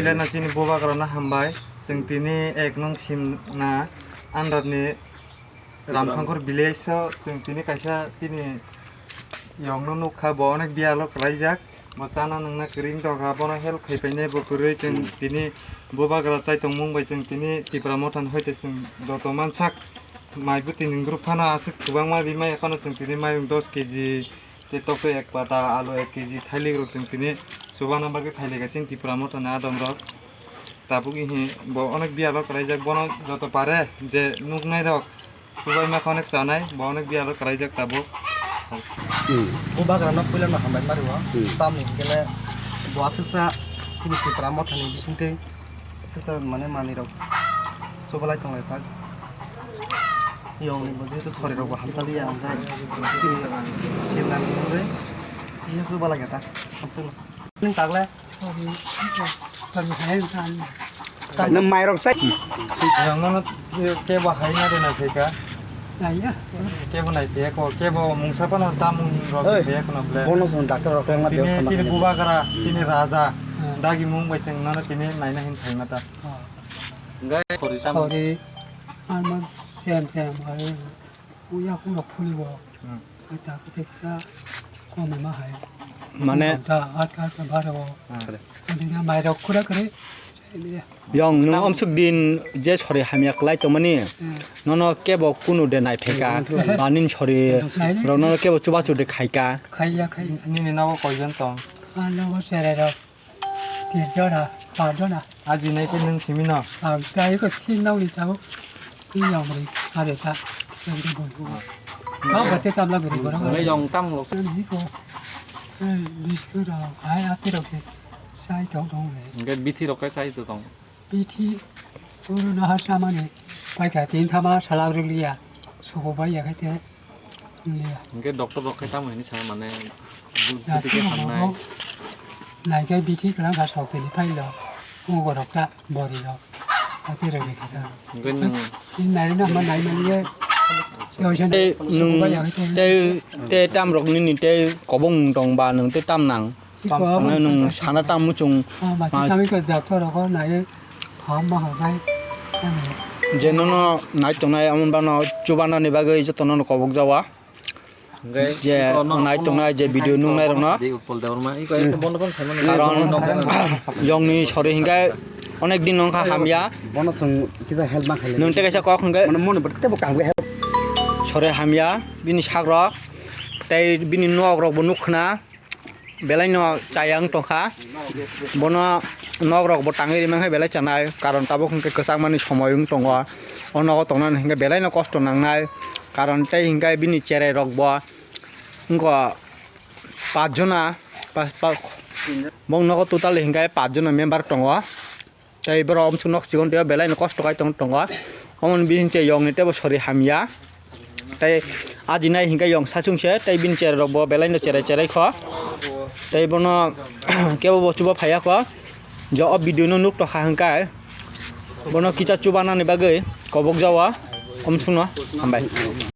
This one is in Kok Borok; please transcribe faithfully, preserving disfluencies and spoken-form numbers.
Chini bubagrano hambai, chwng tini ek nung simna under ni Ramsongkhor village o chwng tini kaisa chini yongno nukha, bo onek biyalo kwlaijak, bo chana nungna kwrwi wngtongkha, bono help khaipainai bo kwrwi chwng tini bubagra chaitongmung bai chwng tini Tipra Motha ni hoite chwng joto mansak mai bwtwi ni group phano aswk kwbangma bimai phano chwng tini mayung dos keji tei tokto ek pata, alu ek keji, thailik rok chwng tini chubana bagwi thailik hai chini Tipra Motha ni adom rok. Tabuk ihi bo onek biyalo kwlaijak, bono joto pare je nuknai rok chubaima khe onek chanai, bo onek biyalo kwlaijak tabuk. Hmm. Bubagrano puilano hambai mari o. Hmm. Tamni hwnkhe le bo aswksa chini Tipra Mothani bisingtwi aswksa mane manwi rok chubalai tonglai thak. Yongni bo jehetu sori rok bo hamsaliya, hwnkhe chini chimnani hwnkhe kisa chubalai kha ta hamsano. Nwng tagle? Nwng mairok sai. Yang nono kebo hai na rwna phaikha. Naiya. Kebo nai phaikha, kebo mungsa phano chamung rok Oi, phaikha no ble. Bono chwng doctor rok wngma tini, tini bubagra, tini raja. Hmm. Dagi mung bai chwng nono tini naina hin phaima ta. Oh. Hwnkhe khori chamung. Khori, ano sem sem hai. Uya kuro phuli bo. Hmm. Kata kata kisa kome ma hai. Mane ta at at ta baro. Hmm. Adina mai rok kura kare. Yong, nwng omsuk din je sori hamya kwlai tongmani, hmm, nono kebo kunu de nai phaikha, hmm, ba nini sori rok nono kebo chubachu de khaikha. Khaiya, khaiya. Nini nogo koijon tong? Ang nogo cherai rok. Tin jona, par jona. Aji nai khe nwng simi no? Ang tai ko si nau ni tabo. Ni yang ri, are ta. Yang de boi ko. Ba ba te tam la guri ko. Ngai yong tam lo. Ni ko. Eh, biskut rok, hai ati rok se. Sai tong tong le. Ngai bithi rok kai sai to tong. Bithi. Uru no har samani. Pai ka tin thama salak rok liya. Soko bai ya khai te. Hwnkhe doctor rok khe tamo hinwi sa mane, bu-, buti khe hamnai. Naikhe bithi kwlangkha sok tini phailo, ugo rok ta bori rok, ati rok ni khe ta. Hwnkhe nwng. Nini nai rwna ma nai mani ye. Tei nwng tei, tei tam rok nini tei kobong tong ba nwng tei tam nang? Nwng sana tang muchung. Je nono nai tongnai amon bano chubanani bagwi jotono no kobok jawa. Je nai tongnai je video nuknai rokno. Karon yongni sori hinkhe onek din nongkha hamya. Nwng tei kaisa kok hinkhe sori hamya bini sakrok tei bini nokrokbo nukkhna. Belai no chaya wng tongkha. Bono nok rok bo tangwi rimang khe belai chanai, karon tabuk hwnkhe kwchangmani somoi wng tongo. O nogo tongnani hwnkhe belai no kosto nangnai, karon tei hwnkhe bini cherai rok bo wngkha pach jona, pa-, pa-, bo nogo total hwnkhe pach jona member tongo. Tei borok omsuk nok chikon tei belai no kosto khai tong tongo. Omoni bising se yong ni tebo sori hamya. Tei aji nai hinkhe yong sachung se tei bini cherai rok bo belai no cherai cherai kho. Tei bono kebo bo chuba phaiya kho. Jo o video no nuk tokha hwnkhe bono kicha chuba nani bagwi kobok jawa omsuk no hambai.